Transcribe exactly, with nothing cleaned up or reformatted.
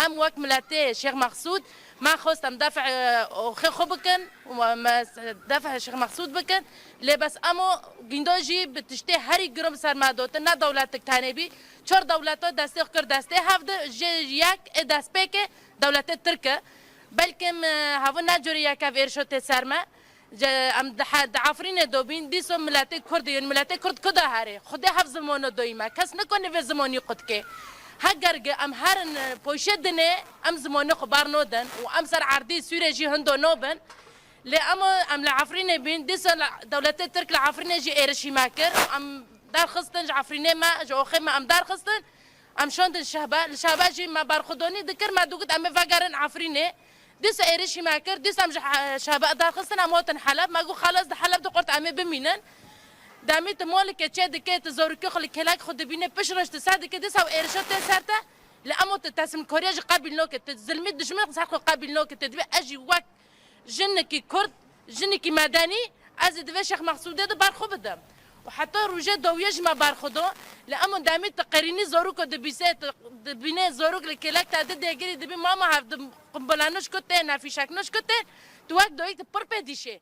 Em wek miletê Şêx Mexsûd, me xwest em def, e, oxê xwe bikin, û me s-, def Şêx Mexsûd bikin. Lê bes em o gîndo jî bi tiştê herî girin bi ser me dotin, ne dewletik tenê bî. Çar dewleto destê xwe kir destê hev di, jê yek ê destpêkê dewletê Tirk e. Belkim, e, hevû ne curê yek ev êrişo tê ser me. Ce-, em di he-, di Efrînê dobîn, dîso miletê Kurd, yên miletê Kurd ku da herê? Xwedê hev zimano doyî me. Kes nikone vê zimonî qutke. Heger ge em herin, e, poşê dinê, em zimonê xwe bar nodin û em ser erdî Sûrê jî hindo nobin. Lê em, em li Efrînê bîn, dîso li, dewletê Tirk li Efrînê jî êrişî me kir. Em derxistin ji Efrînê me, ji oxê me em derxistin. Em şandin Şehbe. Li Şehbe jî me berxwedonî dikir, me digot em ê vegerin Efrînê. Dîsa êrişî me kir, dîsa em ji he-, Şehbe derxistin, em hatin Heleb. Me got, xelas di Heleb de qurt em ê bimînin. Demî tu molikê çê dikê, tu zorikê xwe li kêlek xwe dibînê, pişt roj tu se dikê, dîsa ew êrişa tê ser te. Lê em û tu teslîmkariya jî qebîl nokê, tu zilmî dijmin ser xwe qebîl nokê, tu dibê ez jî wek jinekî Kurd, jinekî medenî, ez ê di vê Şêx Mexsûdê de ber xwe bidim. Û heta rojê dawiyê jî me ber xwe do. Lê em û demî tu qerînî zorûko dibîsê, tu dibînê zorûk li kêlek te di dêgirî dibî mama hev di qumbilanoş ku tê, nefîşeknoş ku tê, tu wek doyîk tu pir pê dîşê.